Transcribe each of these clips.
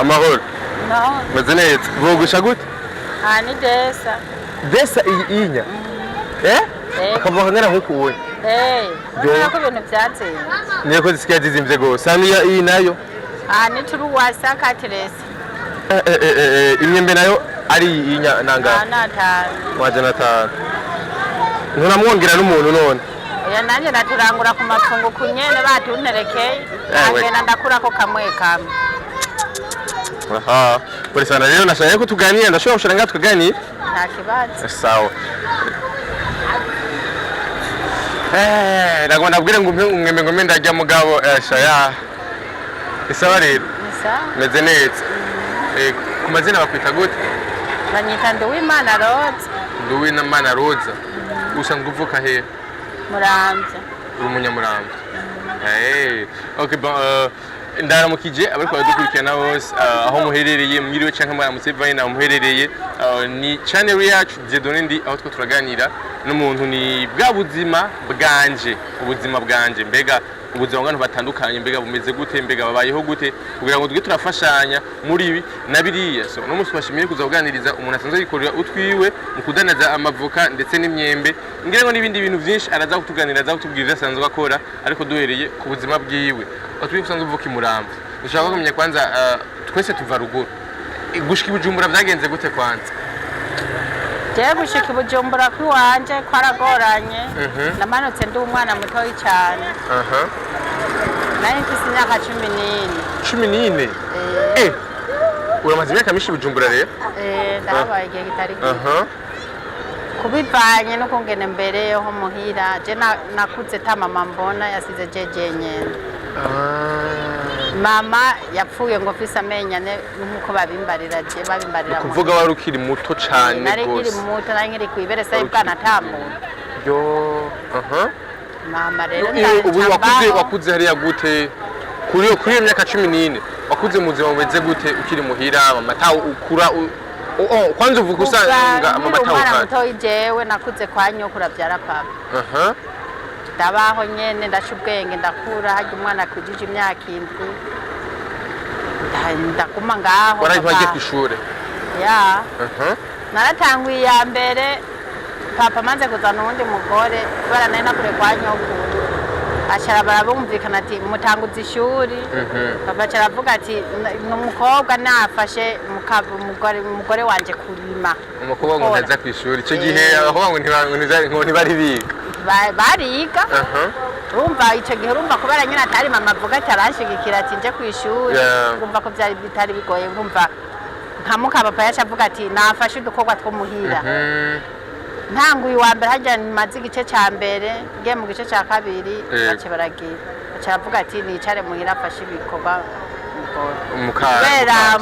Amahoro? No. Meze neza. Bogusha gute? Ah, ni desa. Desa iyi inya, eh? Eh. Akavuga kangana nk'uku uwe. Eh, urabona ko ibintu byateye. Niyo ko zisigaye zizimvye gose. Hano iyi nayo? Ah, ni turuwasa katiresi. Eh, eh, eh, eh, imyembe nayo ari iyi inya Ah, nangahe? 5. 500. Ntunamwongera n'umuntu none? Oya, nanjye ndaturangura ku mafungu ku nyene batunterekeye. Eh, we. Agenda ndakurako kamwe kamwe. Aha, pole sana. Rero nashaka ko tuganira, ndashobora gushira ngaha tukaganira? Nta kibazo. Sawa. Nagomba ndabwire ngo umpe umwembe ngo mbe ndarya, mugabo shaya. Isawa rero? Ni sawa. Meze neza. Ku mazina bakwita gute? Banyita Nduwimana Roza. Nduwimana Roza. Usanzwe uvuka hehe? Muramvya. Uri umunyamuramvya. Okay, bon, ndaramukije abariko baradukurikirana bose aho muherereye, mwiriwe canke mwaramutse bivanye naho muherereye. Ni channel yacu Dieudonné, ndi aho two turaganira n'umuntu, ni bwa buzima bwanje, ubuzima bwanje. Mbega ubuzima bw'abantu batandukanye, mbega bumeze gute, mbega babayeho gute, kugira ngo tujye turafashanya muri ibi na biriya. So uno munsi twashimiye kuza kuganiriza umuntu asanzwe yikorera utwiwe mu kudandaza amavoka ndetse n'imyembe, ngira ngo n'ibindi bintu byinshi araza kutuganira, aza kutubwira ibyo asanzwe akora, ariko duhereye ku buzima bwiwe. Watubwiye ko usanzwe uvuka i Muramvya. Dushaka kumenya kwanza, twese tuva ruguru, gushika i Bujumbura byagenze gute kwanza? Jewe gushika i Bujumbura kw'iwanje kwaragoranye. Namanutse ndi umwana mutoyi cyane. Nari mfise imyaka 14. 14? Eh, uramaze imyaka myinshi i Bujumbura rero. Eh, ndahabaye igihe kitari gito. Kubivanye n'ukungene mbereyeho muhira, je nakuze ta mama mbona, yasize je jenyene. Mama yapfuye ngo mfise amenyo ane, nk'uko babimbarira, je babimbarira. Kuvuga wari ukiri muto cane? Nari nkiri Gose. muto, nari nkiri kw'ibere, sari bwanatambuka. Yo, aha. Mama rero Ubu wakuze ndambaho. Wakuze hariya gute kuri iyo myaka 14? Wakuze mu buzima bumeze gute ukiri muhira, mama tawe ukura oh, kwanza uvuga usanga mama Nkiri tawe umwana uhari? mutoyi, jewe nakuze kwa nyokuru avyara papa. Ndabaho nyene, ndaca ubwenge, ndakura. Harya umwana akwijije imyaka 7, ndaguma ngaho. Waraje Papa- wagiye kw'ishure? Ya. Naratanguye iya mbere, papa amaze kuzana uwundi mugore, kubera nari nakure kwa nyokuru, acara barabumvikana ati mutanguza ishuri. Papa aca aravuga ati "Ni umukobwa nafashe umugore wanje kurima." Umukobwa ngo Gukora. ntaza kw'ishuri ico gihe, abakobwa ngo ngo ntibari biga. Bariga. Urumva icyo gihe, urumva kubera nyine atari mama avuga ati aranshigikira ati nje ku ishuri, urumva ko byari bitari bigoye. Urumva nka muka papa yaca avuga ati nafashe udukorwa two muhira. Ntanguye uwa mbere, harya maze igice cya mbere ngiye mu gice cya kabiri, baca baragira, baca baravuga ati nicare muhira afashe ibikorwa umugore. Kubera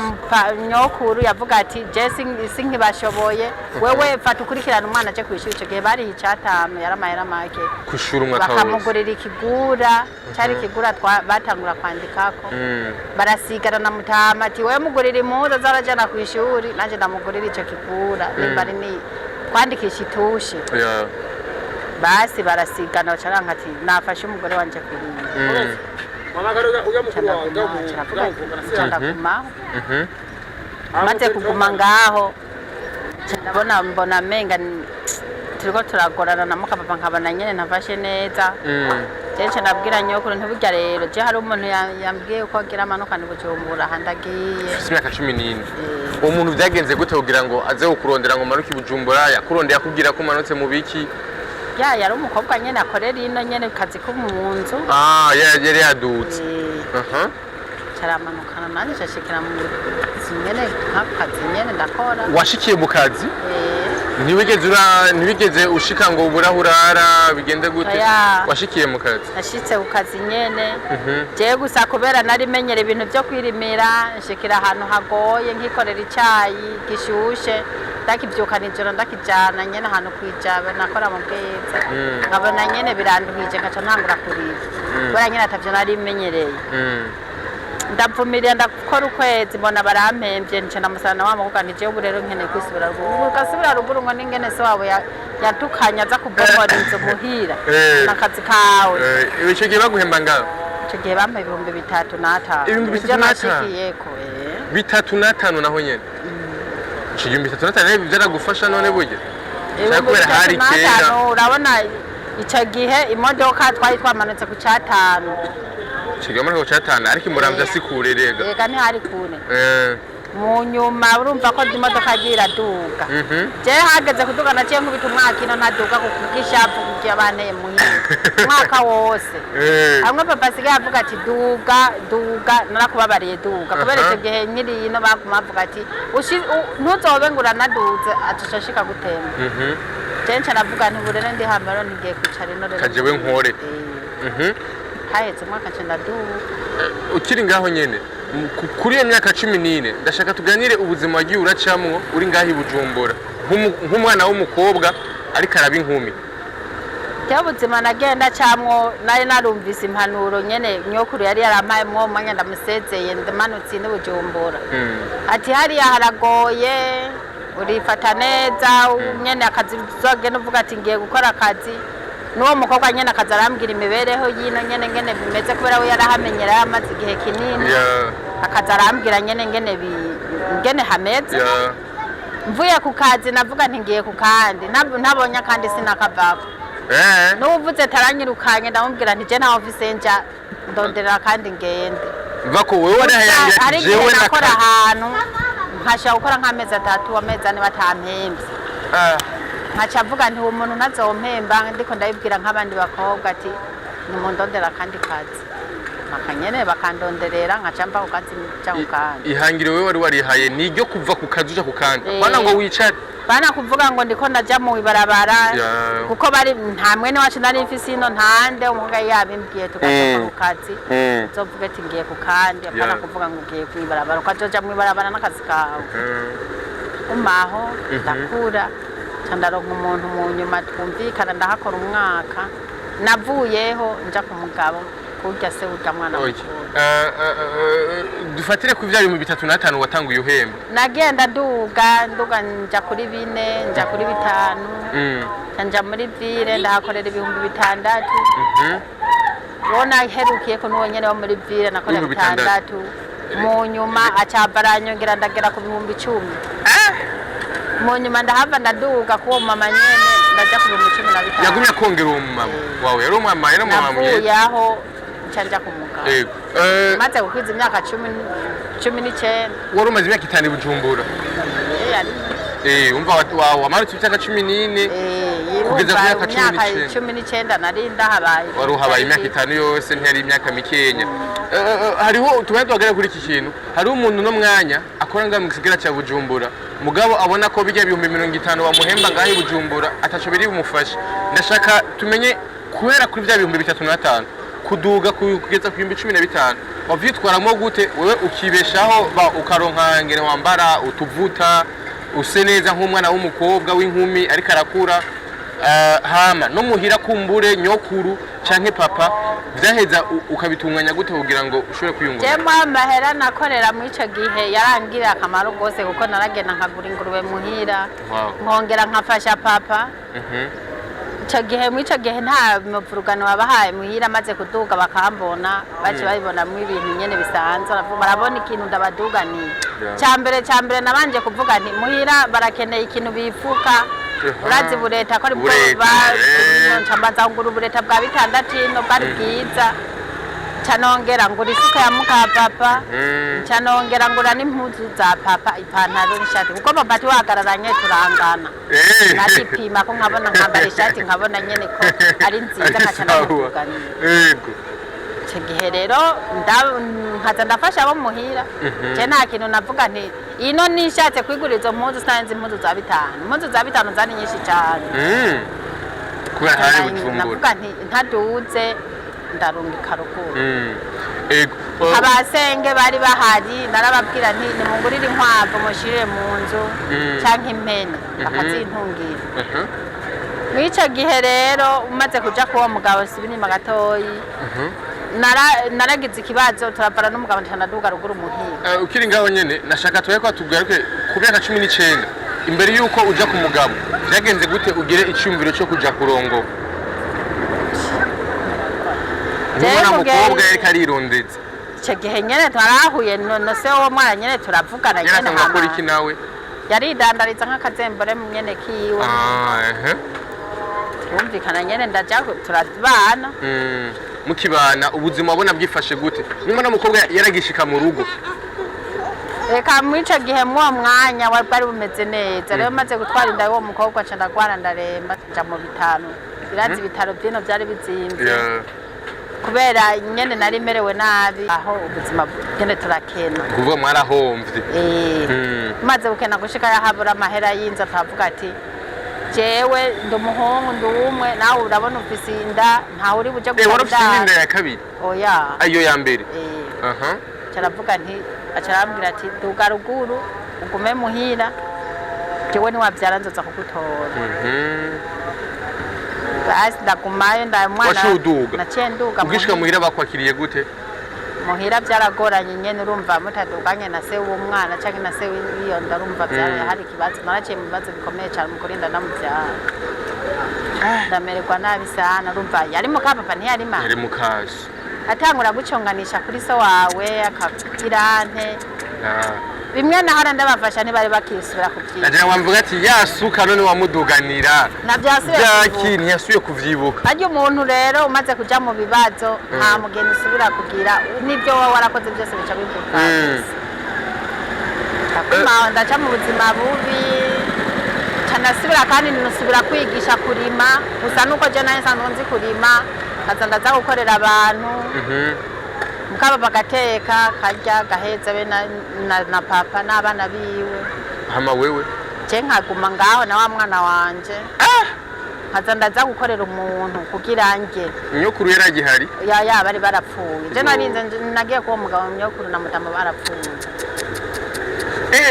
nyokuru yavuga ati je sinkibashoboye, wewe fata ukurikirana umwana aje kw'ishuri. Ico gihe bariha 500, yari amahera make. Kw'ishuri umwaka wose? Bakamugurira ikigura, cari ikigura batangura kwandikako. Barasigana na mutama ati wewe mugurira impuzu azarajana kw'ishuri, nanje ndamugurira ico kigura, nimba ari ni kwandikisha itushe. Basi barasigana, baca baranka ati nafashe umugore wanje kurima. Ca ndagumaho. Maze kuguma ngaho, nca ndabona, mbona menga turiko turagorana na mukapapa, nkabona nyene ntafashe neza. Je nca ndabwira nyokuru ntiburya rero je hari umuntu yambwiye ko agira amanukana i Bujumbura, aha ndagiye. Ufise imyaka 14. Uwo muntu byagenze gute kugira ngo aze kukurondera ngo umanuke i Bujumbura? Yakurondeye akubwira ko umanutse mu biki? Ya, yari umukobwa nyene akorera ino nyene kazi ko mu nzu. Ah, yari yadutse. Caramanukana nanje, cashikira mu kazi nyene, nk'akazi nyene ndakora. Washikiye mu kazi? Eh. Ntiwigeze ushika ngo ubure aho urara, bigende gute? Oya. Washikiye mu kazi? Nashitse ku kazi nyene. Jewe gusa kubera nari menyera ibintu vyo kwirimira, nshikira ahantu hagoye, nkikorera icayi gishushe, ndakivyuka nijoro, ndakijana nyene ahantu kwijaba nakora mu Bwiza. Nkabona nyene biranduhije, nkaca ntangura kurira, kubera nyene atavyo nari menyereye. Ndavumirira, ndakora ukwezi, mbona barampemvye, nca ndamusana na wa mukobwa nti jewe ubu rero nkeneye kwisubira ruguru. Ugasubira ruguru ngo ningene se wabo yatukanye aza kubomora inzu muhira n'akazi kawe. Ico gihe baguhemba ngaho? Ico gihe bampa 3500. 3500? Nivyo nashikiyeko. 35 naho nyene. Ico 3500 rero byaragufasha none burya? Cyangwa kubera hari kera? 3500, urabona icyo gihe imodoka twari twamanutse ku 5. Kiga muri ko 5, ariko imuramvya si kure rega. Rega ntihari kure. Mu nyuma urumva ko imodoka yagiye iraduga. Jewe hageze kuduga naciye nkubita umwaka ino ntaduga kubw'ishavu kugira banteye muhira umwaka wose. Hamwe papa asigaye avuga ati: "Duga, duga, narakubabariye, duga." Kubera icyo gihe nkiri ino baguma bavuga ati: "Ntuzobe ngo uranaduze ati ushika gutemba." Jewe nca navuga nti: "Ubu rero ndi hambaro, ntigiye kwicara ino rero." Kajewe nkore. Haheze umwaka nca ndaduga. Ukiri ngaho nyene, kuri iyo myaka 14, ndashaka tuganire ubuzima wagiye uracamwo uri ngaho i Bujumbura nk'umwana w'umukobwa ariko araba inkumi. Jewe ubuzima nagenda camwo, nari narumvise impanuro nyene nyokuru yari yarampaye mwo mwanya ndamusezeye ndamanutse n'i Bujumbura. Ati: "Hariya haragoye, urifata neza nyene, akazi uzogenda uvuga ati ngiye gukora akazi." N'uwo mukobwa nyene akaza arambwira imibereho y'ino nyene ngene bimeze, kubera we yarahamenyera, yamaze igihe kinini. Akaza arambwira nyene ngene hameze. Mvuye ku kazi navuga nti ngiye ku kandi. Ntabonye akandi sinakavako. N'uwuvuze taranyirukanye, ndamubwira nti: "Je ntaho mfise nja, ndonderera kandi ngende." Bako wewe warahayangira Hari ati igihe jewe nakora n'akazi. ahantu nkashobora gukora nk'amezi 3, amezi 4 batampembye. Nkaca mvuga nti: "Uwo muntu ntazompemba." Ndiko ndabibwira nk'abandi bakobwa ati: "Nimundondera akandi kazi." Bakanyene bakandonderera, nkaca mva ku kazi nja ku kandi. Ihangiro wewe wari warihaye ni iryo kuva ku kazi uja ku kandi, bana ngo wicare. Bana kuvuga ngo ndiko ndaja mu ibarabara, kuko bari nta mwene wacu nari mfise ino, ntande umukobwa yabimbwiye tukaja ku kazi. Uzovuga ati ngiye ku kandi, apana kuvuga ngo ugiye kw'ibarabara, ukazoja mw'ibarabara n'akazi kawe. Umaho ndakura, nca ndaronka umuntu mu nyuma twumvikana, ndahakora umwaka, navuyeho nja ku mugabo kurya se urya mwana mukuru. Dufatire ku vya 3500 watanguye uhemba. Nagenda nduga nduga, nja kuri 4, nja kuri 5, nca nja muri ville, ndahakorera 6000. Uwo naherukiyeko n'uwo nyene wo muri ville nakorera 6000. 6. Mu nyuma acava aranyongera, ndagera ku 10,000. Mu nyuma ndahava ndaduga kuwo mama nyene, ndaja ku 15,000. Yagumye akongera uwo mumama wawe, yari umumama, yari umumama Navuye mwiza. aho nca nja ku mugabo. Yego. Maze gukwiza imyaka 19. Wari umaze imyaka 5 i Bujumbura. Yari Umva wamanutse imyaka 14 kugeza ku myaka cumi imyaka n'icenda. 19 nari ndahabaye. Wari uhabaye imyaka 5 yose, ntiyari imyaka mikenya. Hariho tubaye tuhagarara kuri iki kintu. Hariho umuntu uno mwanya akora ngaha mu gisagara cya Bujumbura, mugabo abona ko bijya 50,000 bamuhemba ngaha i Bujumbura ataco biri bumufashe. Ndashaka tumenye kubera kuri bya 3500 kuduga kugeza ku 15,000, wavyitwaramo gute wewe ukibeshaho, ukaronka ngene wambara utuvuta, use neza nk'umwana w'umukobwa w'inkumi ariko arakura? Hama no muhira, kumbure nyokuru canke papa, vyaheza ukabitunganya gute kugira ngo ushobore kwiyungunganya? Jemwe amahera nakorera muri ico gihe yarangirira akamaro rwose, kuko naragenda nkagura ingurube muhira, nkongera nkafasha papa. Ico gihe, muri ico gihe nta muvurugano wabahaye muhira. Amaze kuduga bakambona, baci babibonamwo ibintu nyene bisanzwe, barabona ikintu ndabaduganiye. Cambere nabanje kuvuga nti muhira barakeneye ikintu bifuka. Urazi bureta ko aribwo Ubureta, nca mbanza kugura ubureta bwa 6 ino bwari bwiza, nca nongera ngura isuka ya muka papa, nca nongera ngura n'impuzu za papa, ipantaro n'ishati, kuko papa tuhagararanye turangana. Naripima ko nkabona nkambara ishati, nkabona nyene ko ari nziza, nkaca ndamuvuganira. Icyo gihe rero nkaza ndafasha abo muhira. Je nta kintu navuga nti ino nishatse kwigurira izo mpuzu, sinari impuzu za 5. Impuzu za 5 zari nyinshi cyane. Kubera hari Bujumbura. Navuga nti ntaduze ndarungika ruguru. Ego. Abasenge bari bahari, narababwira nti: "Nimungurire inkwavu mushirire mu nzu canke impene." Bakazintungira. Mw'ico gihe rero umaze kuja kuwo mugabo, siba inyuma gatoyi, naragize ikibazo, turavana n'umugabo, ntanaduga ruguru muhira. Ukiri ngaho nyene, nashaka tuye ko tugaruke ku myaka 19, imbere yuko uja ku mugabo, vyagenze gute ugire icyumviro cyo kuja kurongoka Jewe nk'umwana mukobwa kugera- yariko arirondeza? Ico gihe nyene twarahuye na se w'uwo mwana nyene, turavugana Yari nyene. asanzwe akora Hama iki nawe? Yaridandariza nk'akazembore nyene kiwe. Ah, ehe. Turumvikana nyene, ndaja turabana. Mukibana, ubuzima wabona bwifashe gute? Nimba mukobwa yaragishika mu rugo? Reka, muri ico gihe, mw'uwo mwanya wari bwari bumeze neza. Rero maze gutwara inda y'uwo mukobwa, nca ndagwara, ndaremba, nja mu bitaro. Birazi, ibitaro vyino vyari bizimvye. Kubera nyene nari merewe nabi, aho ubuzima nyene turakena. Kuvuga mwarahomvye. Eh. Maze gukena gushika yahabura amahera y'inzu, akavuga ati: "Jewe ndi umuhungu, ndi umwe, nawe urabona ufise inda, ntawe uri buje Wari ufise gusaba inda indaro." ya kabiri? Oya. Ayo ya mbere. Eh. Caravuga nti, aca arambwira ati: "Duga ruguru, ugume muhira, jewe niwavyara nzoza kugutora." Basi ndagumayo, nda mwana. Waciye uduga? Naciye nduga. Ugishika muhira bakwakiriye gute? Muhira byaragoranye nyene, urumva mutaduganye na se w'umwana canke na se w'iyo nda, urumva vyari hari ikibazo. Naraciye mu bibazo bikomeye cane mu kurinda ndamuvyara, ndamererwa nabi sana. Urumva yari muka papa, ntiyari mama. Yari mukaso. Atangura guconganisha kuri so wawe, akagirante bimwe nahora ndabafasha, ntibari bakisubira kuvyiga. Nagira ngo mvuga ati yasuka none wamuduganira. Navyasubiye. Byaki ntiyasubiye kuvyibuka. Harya umuntu rero umaze kuja mu bibazo, nta mugeni usubira kugira, n'ibyo wowe warakoze byose bica bivuga. Ndaguma ndaca mu buzima bubi, nca ndasubira kandi nusubira kwigisha kurima gusa, nuko je nari nsanzwe nzi kurima, nkaza ndaza gukorera abantu. Mukaba bagateka karya gaheza be na papa n'abana biwe. Hama wewe? Je nkaguma ngaho na wa mwana wanje, nkaza ndaza gukorera umuntu kugira nge. Nyokuru yari agihari? Ya, bari barapfuye. Je Yo. narinze nagiye kuwo mugabo, nyokuru na mutama barapfuye.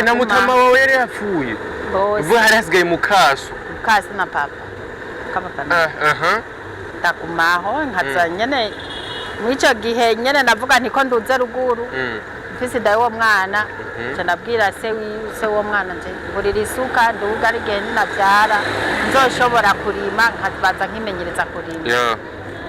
Na mutama wawe yari yapfuye? Bose. Vuba hari hasigaye mukaso. Mukasi na papa, kapapa na Ah, aha. Ndagumaho, nkaza nyene muri ico gihe nyene ndavuga nti ko nduze ruguru, mfise inda y'uwo mwana, nca ndabwira se w'uwo mwana nje ngurira isuka nduga, ari igihe ninavyara nzoshobora kurima, nkabanza nkimenyereza kurima.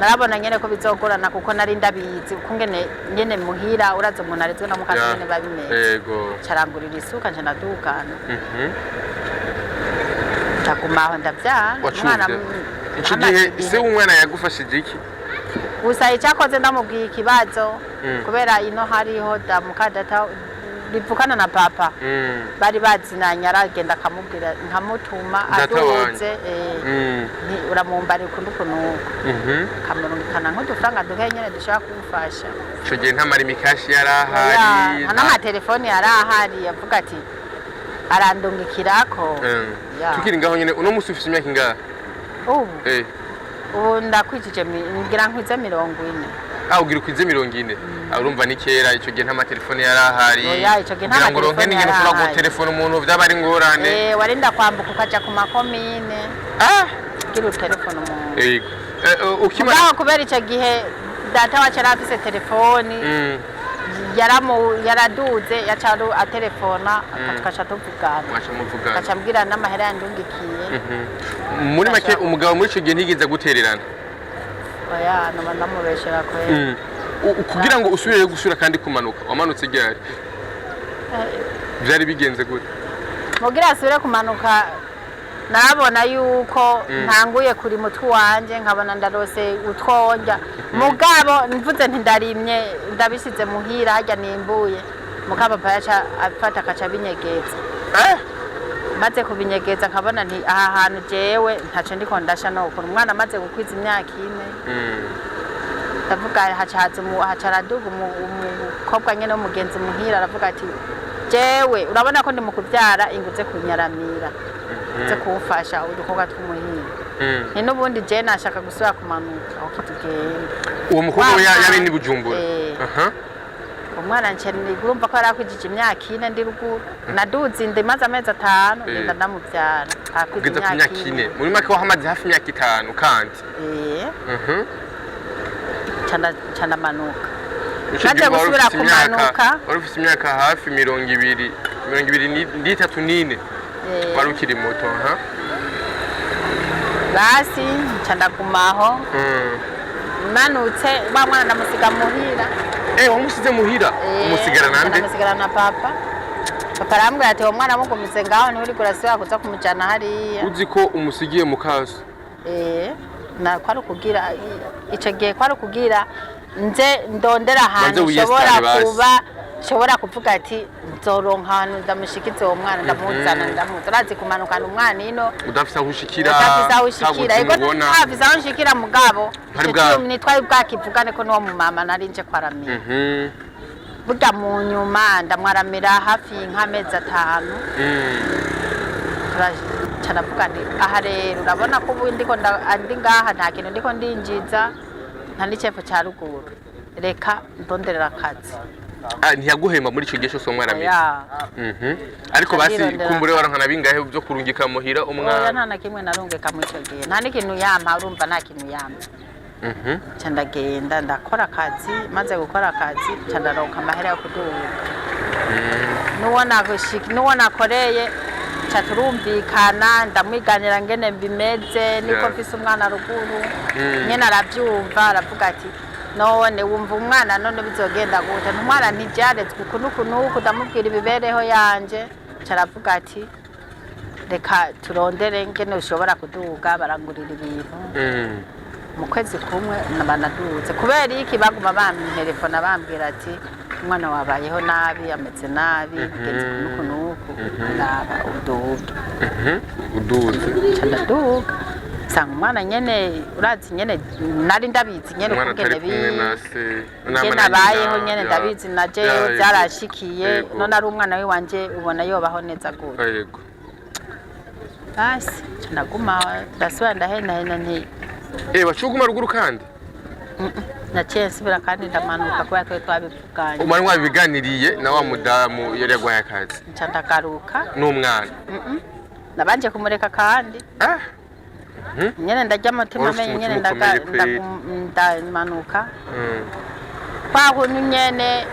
Narabona nyene ko bizogorana, kuko nari ndabizi ukungene nyene muhira, uraza umuntu arezwe na mukasi nyene babimeze. Carangurira isuka, nca ndadugana, ndagumaho, ndavyara umwana. Wacumvye ico Amaze gihe igihe. se w'umwana yagufashije iki? Gusa icyakoze ndamubwiye ikibazo, kubera ino hariho da mukadata rivukana na papa, bari bazinanye, aragenda akamubwira, nkamutuma Data wanyu. aduze, nti uramumbarira ukundi ukuntu uku, kamurungikana nk'udufaranga duke nyene dushobora kumufasha. Ico gihe nta Lumicash yari ahari? Nta n'amatelefoni yari ahari, yavuga ati arandungikirako. Ya. Tukiri ngaho nyene, uno musi ufise imyaka ingahe? Ubu? Ubu ndakwijije ngira nkwize 40. Ah, ugira ukwize 40. Ah, urumva ni kera, ico gihe nta matelefoni yari ahari. Oya, ico gihe nta Kugira ngo uronke matelefoni n'ingene yari ushobora ahari. gutelefona umuntu vyaba ari ingorane. Warinda kwambuka ukaja ku makomine kugira utelefone umuntu. Yego. Ukimara Mugabo kubera ico gihe data wacu yari afise telefoni, yaraduze, yaca atelefona, tukaca tuvugana. Mwaca muvugana. Akaca ambwira n'amahera yandungikiye. Muri make, umugabo muri ico gihe ntigeze gutererana? Oya, noba ndamubeshera kweri. Kugira ngo usubire gusubira kandi kumanuka, wamanutse ryari? Vyari bigenze gute? Mugira asubire kumanuka, narabona yuko ntanguye kurima utwanje, nkabona ndarose utwonja. Mugabo mvuze nti ndarimye, ndabisize muhira harya nimbuye, mugabo papa yaca afata akaca abinyegeza. Maze kubinyegeza, nkabona nti aha hantu jewe ntaco ndiko ndasha nokora. Umwana amaze gukwiza imyaka 4, ndavuga haca haza haca araduga umukobwa nyene w'umugenzi muhira, aravuga ati: "Jewe urabona ko ndi mu kuvyara, inguze kunyaramira, uze kumfasha udukorwa tw'umuhira." Ni n'ubundi je nashaka gusubira kumanuka aho kitugenda. Uwo mukobwa we Wa yari mwana. ni Bujumbura? Eh. Aha. Umwana nce urumva ko yari akwijije imyaka 4, ndi ruguru, naduze inda imaze amezi 5, ngenda ndamuvyara akwije Kugeza ku myaka 4. Muri make wahamaze hafi imyaka 5 kandi. Eh. Ca ndamanuka. Ico Maze gihe wari gusubira ufise imyaka kumanuka. Wari ufise imyaka hafi 20, 23, Eh. wari ukiri muto, ha? Basi nca ndagumaho. Manutse, wa mwana ndamusiga muhira. Wamusize muhira? Umusigara nande? Ndamusigara na papa. Papa arambwira ati: "Uwo mwana mugumize ngaho, niwe uriko urasubira kuza kumujana hariya." Uzi ko umusigiye mukaso? Na kwari ukugira, ico gihe kwari ukugira nze ndondera ahantu Manze nshobora wiyesitare basi. kuba nshobora kuvuga ati nzoronka ahantu ndamushikize uwo mwana, ndamuzana, ndamuza. Urazi kumanukana umwana ino udafise aho ushikira. Udafise aho ushikira. Ego. Ubona. Ntafise aho nshikira, mugabo Ntari ico ntitwari bwakivugane ko n'uwo mumama nari nje kwaramira. Burya mu nyuma ndamwaramira hafi nk'amezi 5. Turaca, ndavuga nti: "Aha rero urabona ko ubu ndiko ndi ngaha, nta kintu ndiko ndinjiza, nta n'icepfo cya ruguru, reka ndonderera akazi." Ah, ntiyaguhemba muri ico gihe cyose wamwaramira? Oya. Ariko basi Ndirondera. kumbure waronka na bingahe byo kurungika muhira Oya. umwana? Nta na kimwe narungika muri ico gihe, nta n'ikintu yampa. Urumva, nta kintu yampa. Nca ndagenda ndakora akazi. Maze gukora akazi, nca ndaronka amahera yo kuduga. N'uwo nakoreye nca turumvikana, ndamwiganira ngene bimeze, niko mfise umwana ruguru. Nyene aravyumva, aravuga ati: "None wumva umwana none bizogenda gute?" Umwana ntivyarezwe uku n'uku n'uku. Ndamubwira imibereho yanje. Nca aravuga ati: "Reka turondere ngene ushobora kuduga." Barangurira ibintu. Mu kwezi kumwe banaduze. Kubera iki? Baguma bamtelefona, bambwira ati: "Umwana wabayeho nabi, ameze nabi, bigenze uku n'uku n'uku, ndaba uduge." Uduze. Nca ndaduga, nsanga umwana nyene, urazi nyene nari ndabizi nyene Umwana ukungene atari kumwe na se ngene na abayeho nyina, nyene. Ndabizi na jewe byarashikiye. None ari umwana wiwanje, ubona yobaho neza gute? Basi nca ndaguma, ndasubira ndahendahenda nti Wacuguma ruguru kandi? Naciye nsubira kandi ndamanuka, kubera twari twabivuganye. Umwana wabiganiriye na wa mudamu yari yaguhaye akazi? Nca ndagaruka. N'umwana? Nabanje kumureka kandi. Nyene ndarya umutima. Wari ufite Amenyo nyene. umutima ukomeye kweri. Ndamanuka kwa kuntu nyene,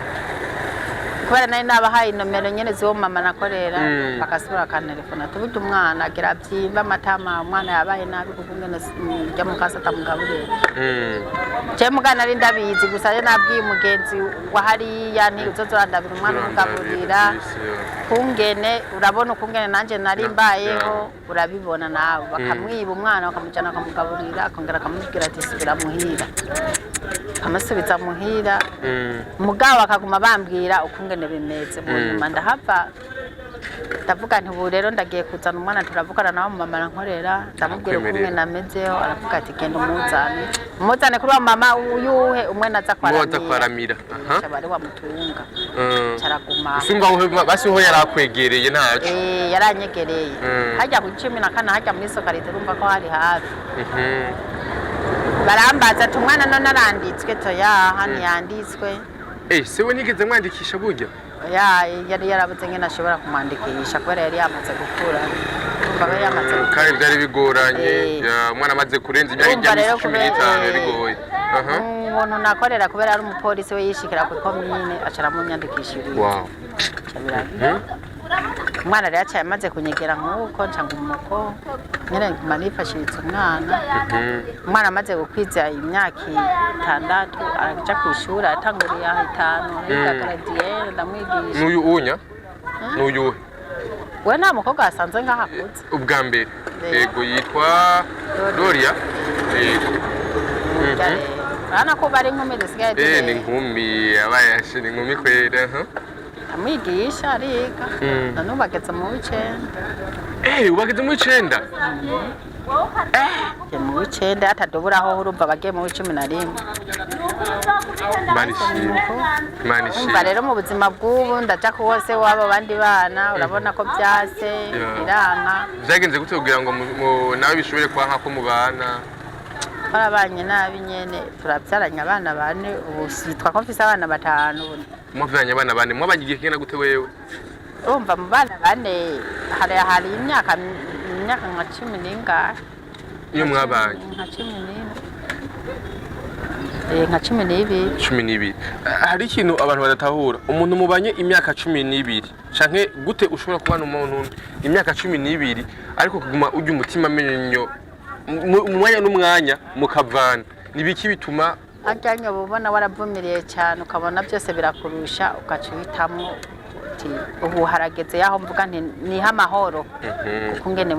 kubera nari nabahaye inomero nyene z'uwo mama nakorera. Bakasubira bakantelefona, tuburya umwana agira avyimba amatama, umwana yabaye nabi kuko ngene rya mukasi atamugaburiye. Je muga nari ndabizi gusa, rero nabwiye umugenzi wa hariya nti: "Uzoza urandabira umwana, umugaburira kungene urabona ukungene nanje nari mbayeho, urabibona nawe." Bakamwiba umwana, bakamujyana, bakamugaburira, akongera akamubwira ati: "Subira muhira." Akamusubiza muhira. Mugabo bakaguma bambwira ukungene bimeze. Mu nyuma ndahava, ndavuga nti: "Ubu rero ndagiye kuzana umwana." Turavugana nawe mama nkorera, ndamubwira Arakwemerera. ukungene amezeho. Aravuga ati: "Genda umuzane, umuzane kuri wa mama uyuhe umwe naza Muwaza kwaramira." Kwaramira, aha. Ca bari wamutunga. Caraguma. Usumba aho basi ho yari akwegereye ntaco? Yaranyegereye. Hajya ku 14, hajya muri sokarite, urumva ko hari hafi. Barambaza ati: "Umwana none aranditswe?" Toya, ntiyanditswe. Se we nigeze mwandikisha burya? Oya, yari yarabuze ngene ashobora kumwandikisha kubera yari yamaze gukura. Urumva ko yari yamaze gukura. Kandi byari bigoranye. Eh. Ya, umwana amaze kurenza imyaka Urumva ijya rero cumi kubera n'itanu bigoye, aha. Umuntu nakorera, kubera ari umupolisi, we yishikira ku komine aca aramunyandikishiriza. Aca umwana rero acaye amaze kunyegera nk'uko nca ngumuko nyene, nguma nifashiritse umwana. Umwana amaze gukwiza imyaka 6 araja kw'ishuri, aratanguriye aho 5, ariga gardienne, ndamwigisha. N'uyu unya n'uyuhe? We nta mukobwa wasanze ngaho akuze. Ubwa mbere. Eh. Yego, yitwa Doria, yego. Burya rero urabona ko bari inkumi dusigaye Ni tureba. inkumi yabaye ashe, ni inkumi kwera, aha. Ndamwigisha ariga. Na n'ubu ageze mu w'9. Ubageze mu 9? Ageze mu w'9, ataduburaho, urumva bagiye mu w'11. Imana ishimwe, Imana Umva ishimwe. rero, mu buzima bw'ubu ndaja ku wose w'abo bandi bana, urabona ko byase biranka. Vyagenze gute kugira ngo nawe bishobore kwanka ko mubana? Twarabanye nabi nyene, turabyaranye abana bane, ubu sitwa ko mfise abana batanu ubu. Mwavyaranye abana bane, mwabanye igihe kingana gute wewe? Urumva, mu bana bane hari imyaka nka cumi n'ingahe. Iyo mwabanye? Nka 14. Nka 12. 12. Hari ikintu abantu badatahura: umuntu mubanye imyaka 12, canke gute ushobora kubana umuntu imyaka 12 ariko kuguma urya umutima amenyo mu mwanya n'umwanya mukavana? Ni biki bituma Harya nyoba ubona waravumiriye cyane, ukabona byose birakurusha, ugaca uhitamwo uti ubu harageze yaho mvuga nti niha amahoro, kuko ngene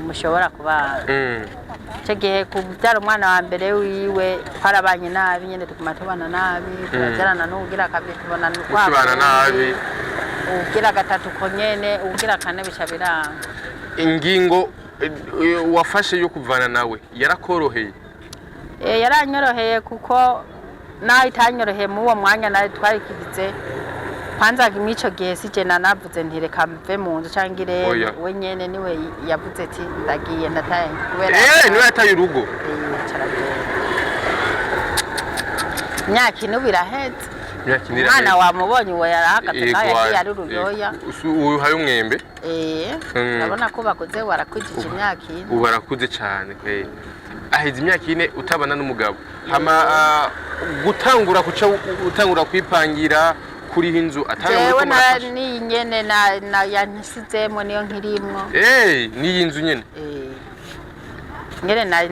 mushobora kubana. Icyo gihe kubyara umwana wa mbere wiwe twarabanye nabi nyine, tuguma tubana nabi, turabyarana n'uwugira kabiri tubona kwa Mukibana nabi. Uwugira gatatu uko nyene, uwugira kane bica biranga. Ingingo wafashe yo kuvana nawe yarakoroheye? Yaranyoroheye, kuko naho itanyoroheye muri uwo mwanya nawe twarikigize kwanza mw'ico gihe sije nanavuze nti reka mve mu nzu canke irene. Oya. We nyene niwe yavuze ati ndagiye, ndataye kubera Niwe yataye urugo? Aca aragenda. Imyaka 4 ubu iraheze. Imyaka 4 Umwana iraheze. wamubonye, uwo yarahagaze. Yego, Nawe yagiye ari uruyoya. Uyu haye umwembe. Urabona ko bakuze, warakwijije imyaka 4. Ubu arakuze cyane kweli. Aheze imyaka 4 utabana n'umugabo. Hama gutangura kuca utangura kwipangira kuriha inzu atari muri Jewe ko murafasha? N'iyi nyene na yansizemwo niyo nkirimwo. N'iyi nzu nyene? Ngene na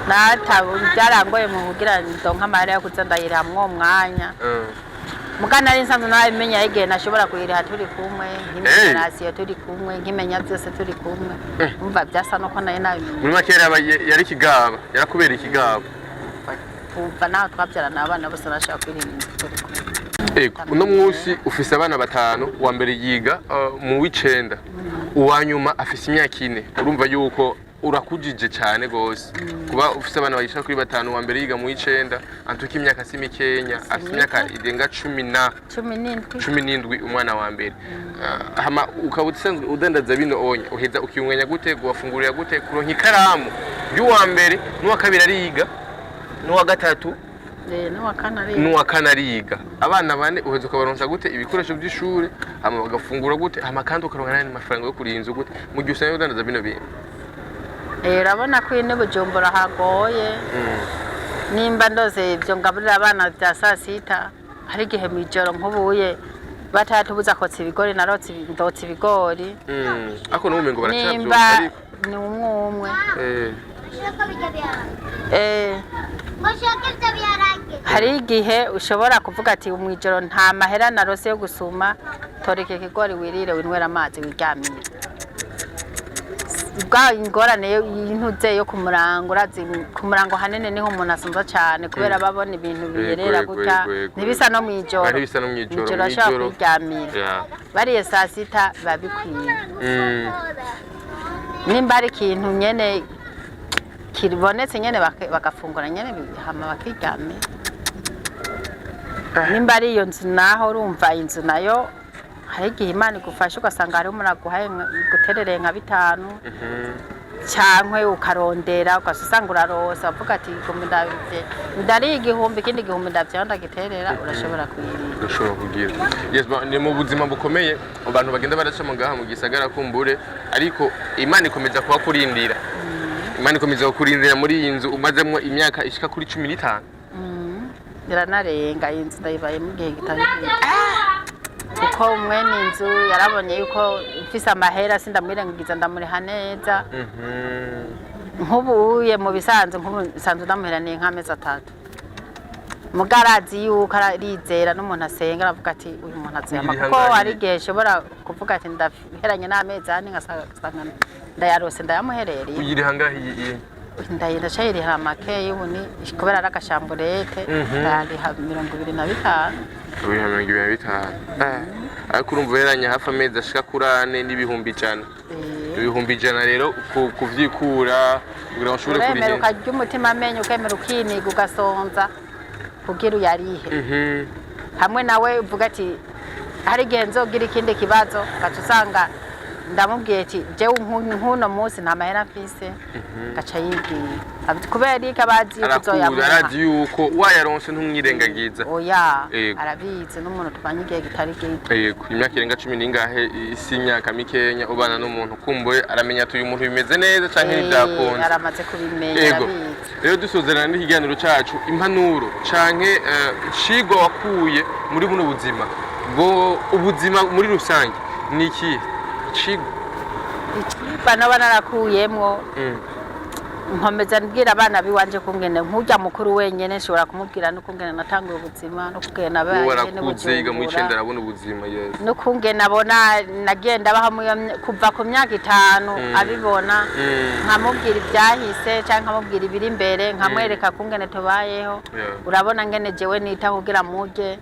nata byarangoye mu kugira ndonke amahera yo kuza ndayiriha mwuwo mwanya. Muga nari nsanzwe nabimenya igihe nashobora kuyiriha turi kumwe, nkimenya rasiyo turi kumwe, nkimenya byose turi kumwe. Umva byasa nuko nari nabimenye. Muri make yari ikigaba, yarakubera ikigaba. Kuva naho twabyarana abana bose nashaka kwiriha inzu turi kumwe. Ego, uno munsi ufise abana batanu, uwa mbere yiga mu w'icenda, uwa nyuma afise imyaka 4. Urumva yuko urakujije cyane gose kuba ufise abana bagishika kuri batanu, uwa mbere yiga mu w'icenda, antuka imyaka si mikenya, afise imyaka irenga cumi na 17. 17 umwana wa mbere. Hama ukaba usanzwe udandaza bino onya, uheza ukiyunganya gute, guwafungurira gute, kuronka ikaramu y'uwa mbere n'uwa kabiri ariga n'uwa gatatu? N'uwa kane ariga. N'uwa kane ariga. Abana bane uheza ukabaronsa gute ibikoresho by'ishure, hama bagafungura gute, hama kandi ukaronka n'ayandi mafaranga yo kuriha inzu gute mu gihe usanzwe udandaza bino bintu? Urabona ko ini Bujumbura hagoye. Nimba ndoze ibyo ngaburira abana bya saa sita, hari igihe mw'ijoro nk'ubuye batatubuza kotsa ibigori, narotse ndotsa ibigori. Ariko n'ubu umengo Nimba baracavyotsa ariko. Ni umwe umwe. Hari igihe ushobora kuvuga ati mw'ijoro nta mahera narose yo gusuma, toreka ikigori wirire, winywera amazi, wiryamire. Bwa ingorane y'intuze yo ku murango, urazi ku murango hanini niho umuntu asonza cyane kubera babona ibintu biyerera gutya. Yego. Ntibisa no mw'ijoro. Ntibisa no mw'ijoro, Mw'ijoro ashobora mw'ijoro. kwiryamira. Bariye saa sita biba bikwiye. Nimba ari ikintu nyene kibonetse nyene bagafungura nyene hama bakiryamira. Nimba ari iyo nzu naho, urumva inzu nayo hari igihe Imana igufasha ugasanga hariho umuntu aguhaye guterereye nka bitanu, cankwe ukarondera ugaca usanga urarosa, uvuga ati igihumbi ndavye ndariye igihumbi, ikindi gihumbi ndavyeho ndagiterera, urashobora kuyirinda. Udashobora kugira. Yes, ni mu buzima bukomeye abantu bagenda baraca mu ngaha mu gisagara kumbure, ariko Imana ikomeza kuhakurindira, Imana ikomeza kukurindira muri iyi nzu umazemo imyaka ishika kuri 15. Biranarenga. Iyi nzu ndayibayemo igihe kitari gito, kuko mwene inzu yarabonye yuko mfise amahera sindamwirengagiza, ndamuriha neza. Nk'ubu uye mu bisanzwe, nk'ubu nsanzwe ndamuheraniye nk'amezi 3, muga arazi yuko arizera n'umuntu asenga, aravuga ati uyu muntu azema, kuko Yihanganiye. hari igihe nshobora kuvuga ati ndaheranye n'amezi 4, ngasanga ndayarose, ndayamuherereye. Uyiriha ngahe iyi? Ndacayiriha make y'ubu, ni kubera ari agachambrette, ndayariha 25. Uriha 25. Ariko urumva uheranye hafi amezi ashika kuri ane n'100,000. 100,000 rero kuvyikura kugira ngo ushobore Uremera kuriha. ukarya umutima amenyo, ukemera ukiniga, ugasonza kugira uyarihe. Hamwe nawe uvuga ati hari igihe nzogira ikindi kibazo, ugaca usanga ndamubwiye ati jewe nk'uno munsi nta mahera mfise, gaca yigiye. Kubera iki? Abazi yuko Arakura uzoyamuha. Arazi yuko wayaronse ntumwirengagiza. Oya. Yego. Arabizi n'umuntu tubanye igihe kitari gito. Yego, imyaka irenga cumi n'ingahe si imyaka mikenya ubana n'umuntu, kumbuye aramenya ati uyu muntu bimeze neza canke ntibyakunze. Aramaze kubimenya. Yego. Arabizi. Rero dusozerana n'ikiganiro cacu, impanuro canke icigwa wakuye muri buno buzima bwo ubuzima muri rusange ni ikihe icigwa? Icigwa naba narakuyemwo, Nkomeza mbwira abana biwanje kungene nk'urya mukuru wenyene nshobora kumubwira n'ukungene natanguye ubuzima, n'ukungene nabaye. Wowe warakuze, yiga mu icenda, arabona ubuzima, yes. N'ukungene abona nagenda abaho kuva ku myaka 5 abibona. Nkamubwira ibyahise cyangwa nkamubwira ibiri imbere, nkamwereka kungene tubayeho. Urabona ngene jewe nita kugira murye,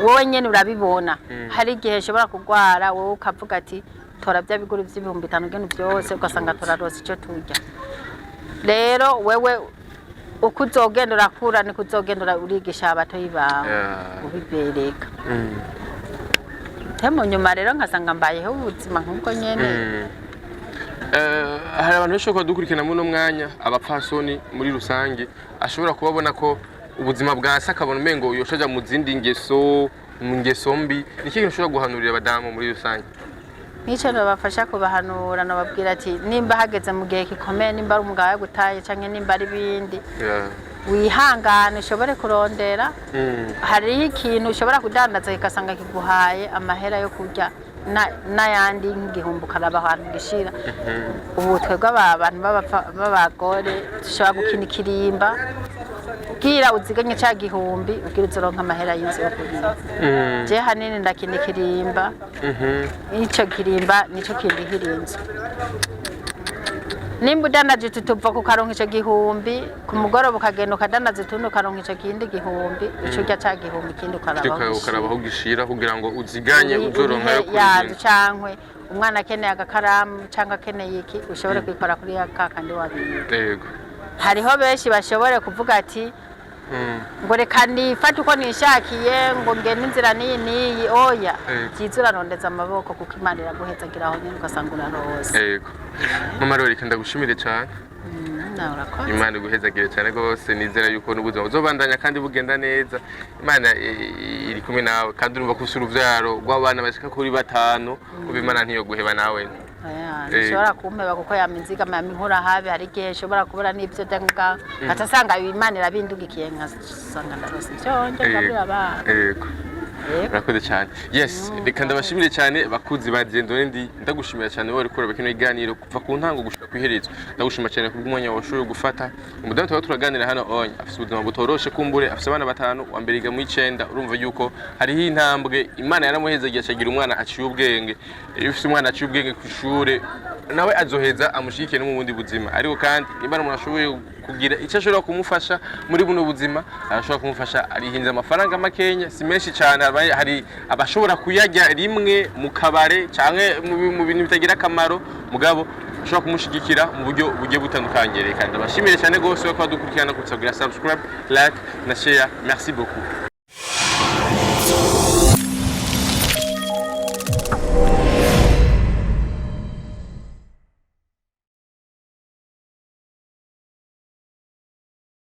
wowe nyene urabibona. Hari igihe nshobora kurwara, wowe ukavuga ati: "Tora bya biguri vy'ibihumbi 5 ngene byose", ugasanga turarose icyo turya. Rero wewe uko uzogenda urakura, niko uzogenda urigisha abatoyi bawe, ubibereka. Mu nyuma rero nkasanga mbayeho ubuzima nk'ubwo nyene. Hari abantu benshi bashobora kudukurikirana muri uno mwanya, abapfasoni muri rusange, ashobora kubabona ko ubuzima bwa se akabona umengo yoshaja mu zindi ngeso, mu ngeso mbi. Ni ikihe kintu ushobora guhanurira abadamu muri rusange? Nk'icyo nabafasha kubahanura, nababwira ati nimba hageze mu gihe gikomeye, nimba ari umugabo yagutaye canke nimba ari ibindi, wihangane ushobore kurondera. Hariho ikintu ushobora kudandaza kigasanga kiguhaye amahera yo kurya n'ayandi nk'igihumbi, ukaraba ahantu gishira. Ubu twebwe aba bantu b'abagore dushobora gukina ikirimba, bwira uziganye ca gihumbi, ubwira uzoronka amahera y'inzu yo kurima. Je hanini ndakina ikirimba. Ico kirimba nico kindihira inzu. Nimba udandaje utu tuva kukaronka ico gihumbi, ku mugoroba ukagenda ukadandaza utundi ukaronka ico kindi gihumbi, ico urya ca gihumbi, ikindi ukarabaho. Ukaraba aho gishira kugira ngo uziganye uzoronka yo yanzu kuririmba. Cankwe umwana akeneye agakaramu canke akeneye iki, ushobore kwikora kuri ya kakandi wabika. Hariho benshi bashobore kuvuga ati ngo reka nifate uko nishakiye, ngo ngende inzira n'iyi n'iyi, oya. Byiza urarondeza amaboko, kuko Imana iraguhezagira aho nyine ugasanga urarose. Yego mama, rero reka ndagushimire cyane. Nawe urakoze. Imana iguhezagire cyane rwose. Nizera yuko n'ubuzima buzobandanya kandi bugenda neza. Imana iri kumwe nawe, kandi urumva ko ufise uruvyaro rw'abana bashika kuri batanu. Ubu Imana ntiyoguheba nawe. Oya, ntishobora kumpeba kuko yama inzigama, yama inkura habi. Hari igihe nshobora kubura n'ibyo ndya ngaca nsanga Imana irabindugikiye, nkasanga ndarose ivyo ndya, ngaburira abana. Yego. Urakoze cyane, yes. Reka ndabashimire cyane bakuzi ba Dieudonné, ndi ndagushimira cyane wowe uriko uraba kino kiganiro kuva ku ntango gushika kw'iherezo. Ndagushima cyane kubw'umwanya washoboye gufata. Umudamu tuba turaganira hano onye afise ubuzima butoroshe, kumbure afise abana batanu, wa mbere yiga mu icenda. Urumva yuko hariho intambwe Imana yaramuhezagiye, acagira umwana aciye ubwenge. Iyo ufise umwana aciye ubwenge ku ishure, nawe azoheza amushigikiye no mu bundi buzima. Ariko kandi niba ari umuntu ashoboye kugira icyo ashobora kumufasha muri buno buzima, arashobora kumufasha arihinze amafaranga makenya, si menshi cyane. Hari abashobora kuyarya rimwe mu kabare canke mu bintu bitagira akamaro, mugabo ashobora kumushigikira mu buryo bugiye butandukanye. Reka ndabashimire cyane rwose ko badukurikirana, kugira subscribe, like na share. Merci beaucoup.